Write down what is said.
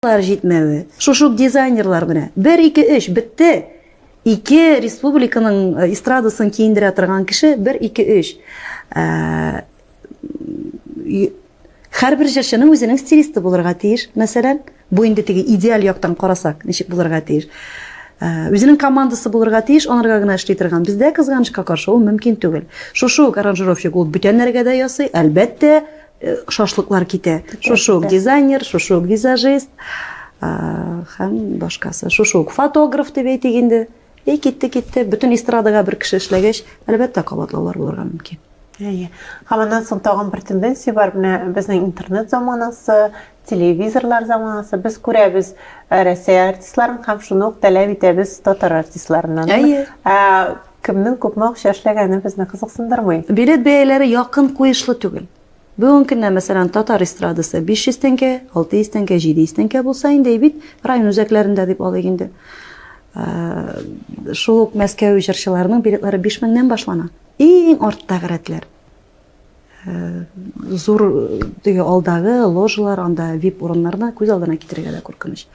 Лар җитмәве. Шушы ук дизайнерлар менә. Бер, ике, өч, бетте. Ике республиканың э, эстрадасын киендерә торган кеше, бер, ике, өч. Э, һәрбер җырчының үзенең стилисты булырга тиеш, мәсәлән. Бу инде теге идеаль яктан карасак, ничек булырга тиеш. Э, үзенең командасы булырга тиеш, анарга гына эшли торган. Бездә кызганычка каршы ул мөмкин түгел. Шушы ук аранжировщик ул бүтәннәргә дә ясый, әлбәттә, Э, шашлыклар китә. Шушы ук дизайнер, шушы ук визажист һәм башкасы. Шушы ук фотограф дип әйтик инде. И китте, китте. Бөтен эстрадага бер кеше эшләгәч, әлбәттә, кабатлаулар булырга мөмкин. Әйе. Һәм аннан соң тагын бер тенденция бар. Менә безнең интернет заманасы, телевизорлар заманасы. Без күрәбез э, Рәсәй артистларын һәм шуны ук таләп итәбез татар артистларыннан. Әйе. Ә, кемнең күпме акча эшләгәне безне кызыксындырмый. Билет бәяләре якын куешлы түгел. Бүгенге көндә, мәсәлән, татар эстрадасы 500 тәңкә, 600 тәңкә, 700 тәңкә булса инде, бит район үзәкләрендә дип алыйк инде. Э, шул ук Мәскәү җырчыларының билетлары 5000-нән башлана. Иң арттагы рәтләр. Э, зур теге алдагы ложалар, анда VIP урыннарны күз алдына китерергә дә куркыныч.